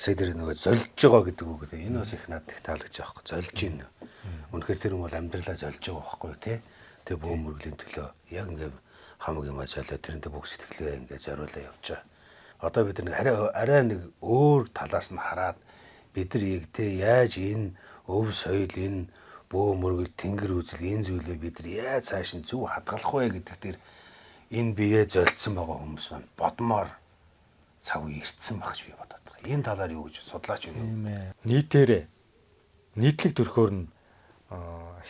Сая тэр нөгөө золж байгаа гэдэг үг гэдэг. Энэ бас их надад их таалагдж байгаа байхгүй. Золж ийн. Үнэхээр тэр хүн бол амьдралаа золж байгаа байхгүй юу те. Тэр бөө мөргөлийн төлөө яг ингээ хамаг юмаа золио, тэрнтэй бүх сэтгэлээ ингээ зориулаа явж байгаа. Одоо бид нэг арай арай нэг өөр талаас нь хараад бид нар яг те яаж энэ өв соёл, энэ бөө мөргөл, тэнгэр үзэл, энэ зүйлээ бид нар яаж цааш нь зөв хадгалах вэ гэдэг тэр энэ биеэ золцсон байгаа хүмүүс байна. Бодмоор цаг үе ирсэн байх гэж би бодоод байгаа. Энэ талаар юу гэж судлаач юу? Тийм ээ. Нийтээрээ нийтлэг төрхөөр нь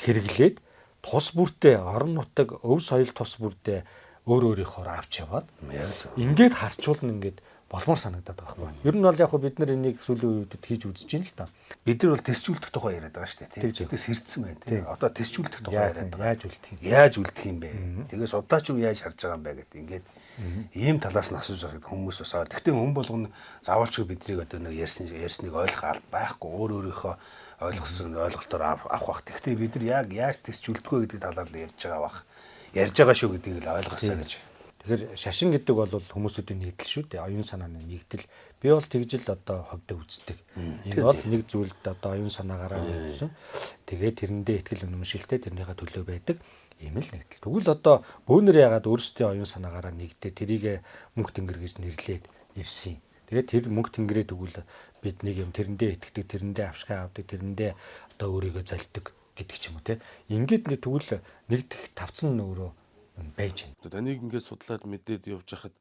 хэрэглээд тус бүртээ орон нутаг, өв соёл тус бүртээ өөр өөрийнхөөр авч яваад Яг зөв. ингээд харчуулна, ингээд болмоор санагдаад байгаа байхгүй. Ер нь бол яг хөө бид нар энийг сүүлийн үеүүдэд хийж үзэж байна л да. Бид нар бол тэсчүүлдэх тухай яриад байгаа шүү дээ. Тэгж. Тийм. Тэс хэрцэн байна тийм. Одоо тэсчүүлдэх тухай Яаж яриад байгаа. яаж үлдэх юм? Яаж үлдэх юм бэ? Тэгээ судлаач юу яаж харж байгаа юм бэ гэдэг ингээд ийм талаас нь асууж байгаа хүмүүс бас аа. Гэхдээ хүн болгоно заавалчгүй бидрийг одоо нэг ярьсан ярьсныг ойлгох алба байхгүй, өөр өөрийнхөө ойлгосон ойлголтоор авах бах. Гэхдээ бид нар яг яаж тэсчүүлдэх вэ гэдэг талаар л ярьж байгаа бах. Ярьж байгаа шүү гэдгийг л ойлгосоо гэж. Тэгэхээр шашин гэдэг бол хүмүүсүүдийн нэгдэл шүү дээ. Оюун санааны нэгдэл. Би бол тэгж л одоо ховдоо үздэг. Энэ бол нэг зүйлд одоо оюун санаагаараа нэгдсэн. Тэгээд тэрэндээ итгэл үнэмшилтэй, тэрнийхээ төлөө байдаг ийм л нэгдэл. Тэгвэл одоо бөөнөр ягаад өөрсдийн оюун санаагаараа нэгдээ тэрийг мөнх тэнгэр гэж нэрлээд ирсэн юм. Тэгээд тэр мөнх тэнгэрээ тэгвэл бид нэг юм тэрэндээ итгэдэг, тэрэндээ авшгаа авдаг, тэрэндээ одоо өөрийгөө золдог гэдэг ч юм уу те. Ингээд нэг тэгвэл нэгдэх тавцан нь өөрөө байж байна. Одоо таныг ингээд судлаад мэдээд явж хахад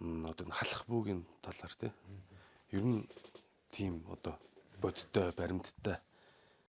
одоо энэ халах бүүгийн талаар те. Ер нь тийм одоо бодиттой, баримттай